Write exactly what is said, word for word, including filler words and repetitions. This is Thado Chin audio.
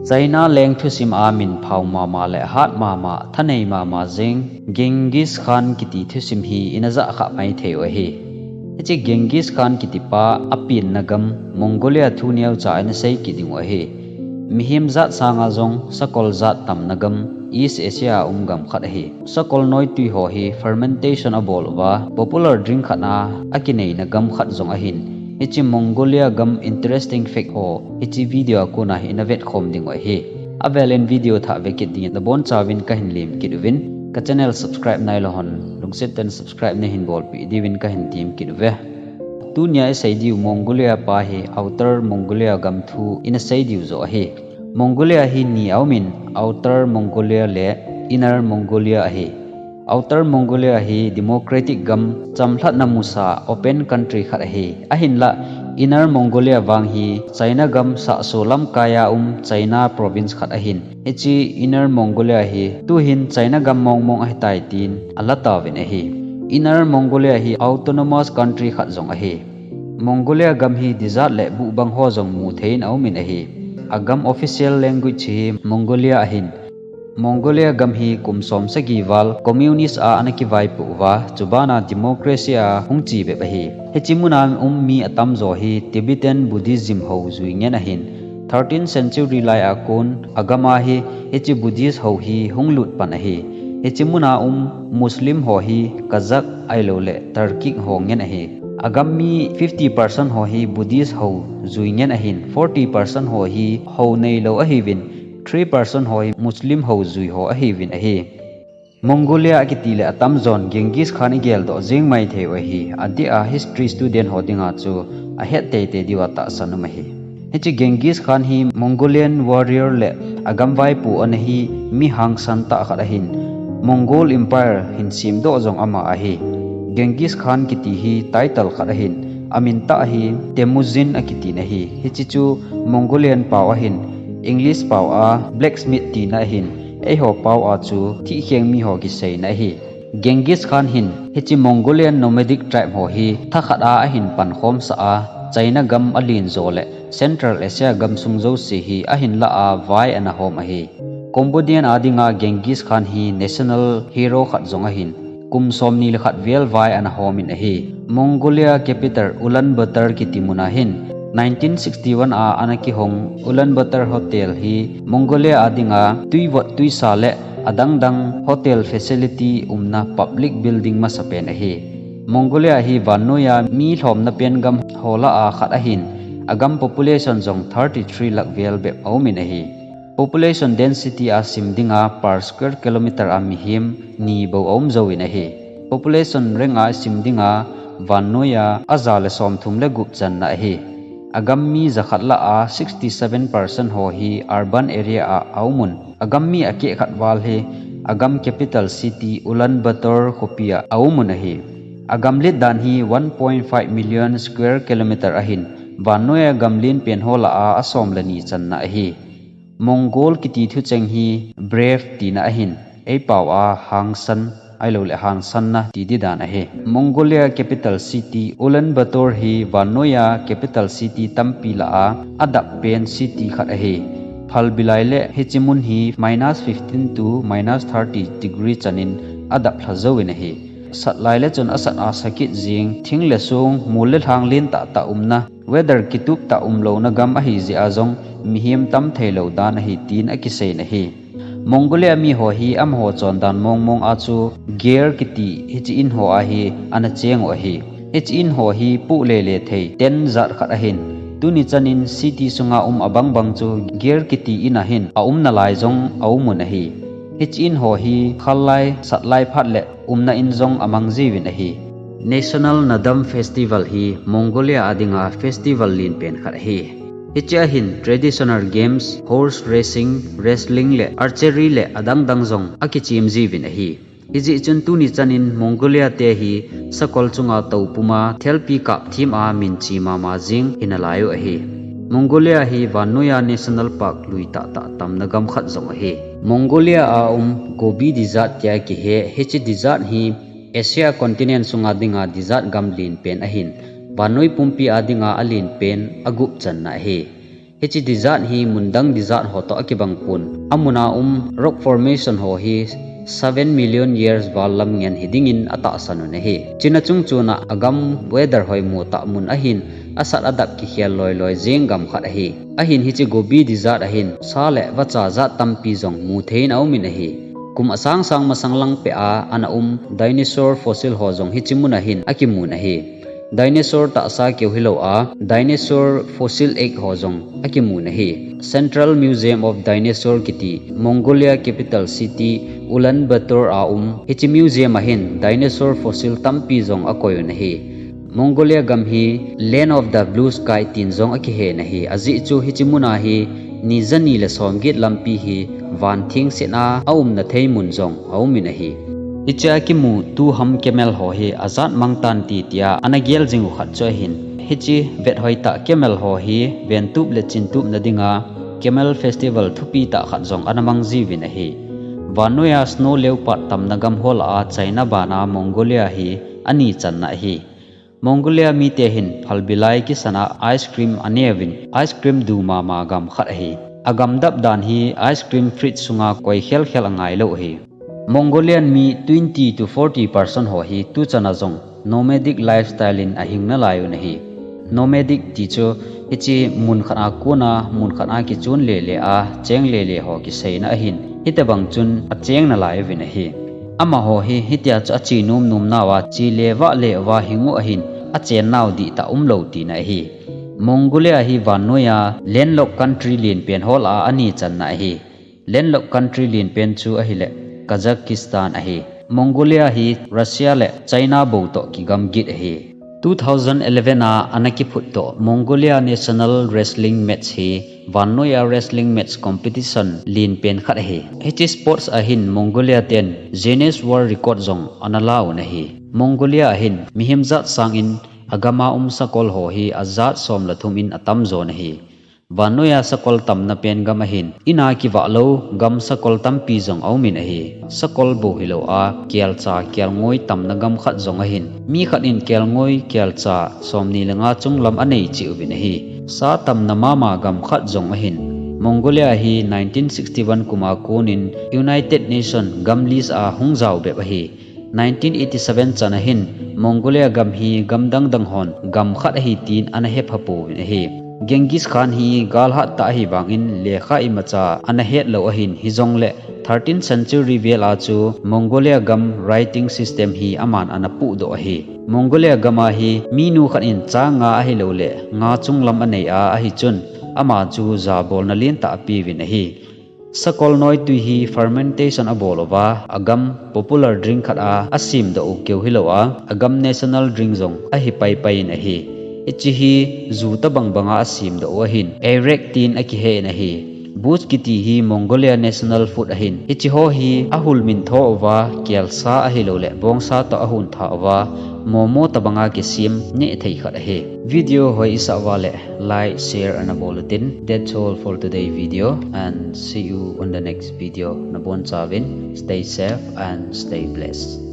China leng thusim a min phao mama le hat mama, thanei mama jing Genghis Khan kiti thusim hi ina jah kha mai thei u ahi. Hiche Genghis Khan kiti pa a pinna gam Mongolia thu neocha ina sei kit ding u ahi. Mihem jat sanga jong sakol jat tamna gam East Asia a um gam khat ahi. Sakol noitui ho hi fermentation a bol uva popular drink khat a a kineina gam khat jong ahin. Hiche Mongolia gam interesting fact ho hiche video a kona hi ina vet khom ding u ahi. Avel in video thah ve kit dingin nabon chauvin kahin lem kit uvin, ka channel subscribe nailou hon lungset tah in subscribe nahin bolpeh diuvin kahin tem kit uve. Tunia i sei diu Mongolia pa hi Outer Mongolia gam thu ina sei diu joh ahi. Mongolia hi ni aumin, Outer Mongolia le Inner Mongolia ahi. Outer Mongolia hi democratic gam, chamlhatna musa open country khat ahi. Ahinlah, Inner Mongolia vang hi China gam sahso lamkai a um China province khat ahin. Hiche Inner Mongolia hi tuhin China gam mongmong ahitai tin ala tauvin ahi. Inner Mongolia hi autonomous country khat jong ahi. Mongolia gam hi desert le buhbang ho jong mu thei in aumin ahi. A gam official language hi Mongolia ahin. Mongolia gam hi kum som sagi val communist a ana kivaipoh uva, chubana democracy a hung che bep ahi. Hiche muna um mi atamjo hi Tibetan Buddhism ho jui ngen ahin. Thirteenth century lai a kon a gam a hi hiche Buddhist ho hi hung lut pan ahi. Hiche muna um Muslim ho hi Kazakh ahilou le Turkic ho ngen ahi. A gam mi fifty percent ho hi Buddhist ho jui ngen ahin, forty percent ho hi ho neilou ahiuvin, three percent ho hi Muslim ho jui ho ahiuvin ahi. Mongolia akiti le atamjon Genghis Khan i geldoh jing mai thei u ahi, adeh a history student ho dinga chu ahet teitei diuva tahsan um ahi. Hiche Genghis Khan hi Mongolian warrior le a gam vaipo ana hi mi hangsan tah khat ahin, Mongol Empire hin semdoh jong ama ahi. Genghis Khan kiti hi title khat ahin, amin tah hi Temujin akitin ahi. Hiche chu Mongolian pao ahin, English pao a blacksmith tina ahin, eiho pao a chu thihkheng mi ho kiseina ahi. Genghis Khan hin hiche Mongolian nomadic tribe ho hi thakhat a ahin pankhomsah a, China gam alen jo le Central Asia gamsung jouse hi ahin lah a vai ana hom ahi. Cambodian a dinga Genghis Khan hi national hero khat jong ahin, kum somni le khat vel vai ana homin ahi. Mongolia capital Ulaanbaatar kiti muna hin nineteen sixty-one a ana kihong Ulaanbaatar Hotel hi Mongolia a dinga tuivot tuisa le adangdang hotel facility umna public building masapen ahi. Mongolia hi vannoiya mi lhomna pen gam ho lah a khat ahin, agam population jong thirty-three lakh vel bep aumin ahi. Population density a sim dinga per square kilometer a mihem ni bou aum jouvin ahi. Population rank a sim dinga vannoiya aja le somthum le gup channa ahi. Agam mi jakhat lah a sixty-seven percent ho hi urban area a aumun. Agam mi akeh khat val hi agam capital city Ulaanbaatar khopi a aumun ahi. Agam let dan hi one point five million square kilometer ahin, vannoiya gam lenpen ho lah a asom le ni channa ahi. Mongol kiti thucheng hi brave tina ahin, eipao a hangsan ahilou le hangsanna ti ding dan ahi. Mongolia capital city Ulaanbaatar hi vannoiya capital city tampi lah a adap pen city khat ahi. Phalbi lai le hiche mun hi minus fifteen to minus thirty degree chanin adap lha jouvin ahi. Sat lai le chun asat a sakit jing, thing le song, mol le lhang len tahtah umna, weather kitup tah umlouna gam ahi jeh a jong mihem tam theilou dan ahi tin akiseina ahi. Mongolia mi ho hi amaho chondan mongmong a chu Gear kiti hiche in ho a hi ana cheng u ahi. Hiche in ho hi poh lele thei ten jat khat ahin. Tuni chanin city sunga um abang bang chu Gear kiti in a hin aum nalai jong aumun ahi. Hiche in ho hi khal lai, sat lai phat le umna in jong amang jiuvin ahi. National Naadam Festival hi Mongolia a dinga festival lenpen khat ahi. Hiche a hin traditional games, horse racing, wrestling le archery le adangdang jong akichem jiuvin ahi. Hijeh chun tuni chanin Mongolia te hi sakol chunga toupuma thelpi kap them a minche mama jing hinalai u ahi. Mongolia hi vannoiya national park lui tahtah tamna gam khat jong ahi. Mongolia a um Gobi Desert tia kihe, hiche desert hi Asia continent sunga dinga desert gam lenpen ahin, vannoi pumpi a dinga alenpen agup channa ahi. Hiche desert hi mundang desert ho toh akibang pon. Amun a um rock formation ho hi seven million years val lam ngen hi dingin atahsan un ahi. Chuna chungchon a agam weather hoimo tah mun ahin, asat adap kikhel loiloi jeng gam khat ahi. Ahin hiche Gobi desert ahin sa le vacha jat tampi jong mu thei in aumin ahi. Kum asang sang masang lang peh a ana um dinosaur fossil ho jong hiche mun ahin akimun ahi. Dinosaur tahsa keu hilou a, dinosaur fossil egg ho jong akimun ahi. Central Museum of Dinosaur kiti Mongolia capital city Ulaanbaatar a um hiche museum ahin dinosaur fossil tampi jong akoi un ahi. Mongolia gam hi Land of the Blue Sky tin jong akihen ahi. Ajeh chu hiche mun a hi ni jani le somget lampi hi van theng set a aumna thei mun jong aumin ahi. Hiche a kimu Tuham camel ho hi ajat mang tan ti tia ana gel jing u khat chu ahin. Hiche vet hoitah camel ho hi ventup le chintupna dinga camel festival thupi tah khat jong ana mang jiuvin ahi. Vannoiya snow leopard tamna gam ho lah a China bana Mongolia hi ani channa ahi. Mongolia mite hin phalbi lai kisan a ice cream aneuvin, ice cream du mama gam khat ahi. Agam dap dan hi ice cream fridge sunga koi khel khel angailou ahi. Mongolian mi twenty to forty percent ho hi tuchan a jong nomadic lifestyle in ahing nalai un ahi. Nomadic ti chu hiche mun khat a kona mun khat a kichon lele a cheng lele ho kiseina ahin, hitobang chun acheng nalai uvin ahi. Amaho hi hitia chu ache nom nom nauva che le vah le uva hing u ahin, achen nau dihtah umlou tina ahi. Mongolia hi vannoiya landlocked country lenpen ho lah a ani channa ahi. Landlocked country lenpen chu ahile Kazakhstan ahi. Mongolia hi Russia le China bou toh kigamgit ahi. Two thousand eleven a ana kiphut toh Mongolia national wrestling match hi vannoiya wrestling match competition lenpen khat ahi. Hiche sports ahin Mongolia ten Guinness World Record jong ana la un ahi. Mongolia ahin mihem jat sangin agam a um sakol ho hi ajat som le thum in atamjon ahi. Vannoiya sakol tamna pen gam ahin, in a kivah lou gam sakol tampi jong aumin ahi. Sakol bou hilou a kelcha kelngoi tamna gam khat jong ahin, mi khat in kelngoi kelcha somni le nga chunglam anei cheh uvin ahi. Sa tamna mama gam khat jong ahin. Mongolia hi nineteen sixty-one kum a konin United Nation gam list a hung jao bep ahi. Nineteen eighty-seven chan ahin Mongolia gam hi gam dang dang hon gam khat ahi tin ana hepha pouvin ahi. Genghis Khan hi galhat tah ahi vangin lekha imacha ana hetlou ahin, hijongle thirteenth century vel a chu Mongolia gam writing system hi aman ana puhdoh ahi. Mongolia gam a hi minu khat in cha nga ahilouleh nga chunglam anei a ahi chun ama chu jabolna lentah apeuvin ahi. Sakol noitui hi fermentation abol uva, agam popular drink khat a asemdoh u keu hilou a, agam national drink jong ahi paipai in ahi. Hiche hi ju tobang banga asemdoh u ahin, arak tin akihen ahi. Booch kiti hi Mongolia national food ahin. Hiche ho hi ahul min tho uva, kelsa ahilouleh bongsa toh ahung tha uva, momo tobanga kisem neh thei khat ahi. Video hoi isah uva leh like, share ana bol utin. That's all for today video and see you on the next video. Nabonchauvin stay safe and stay blessed.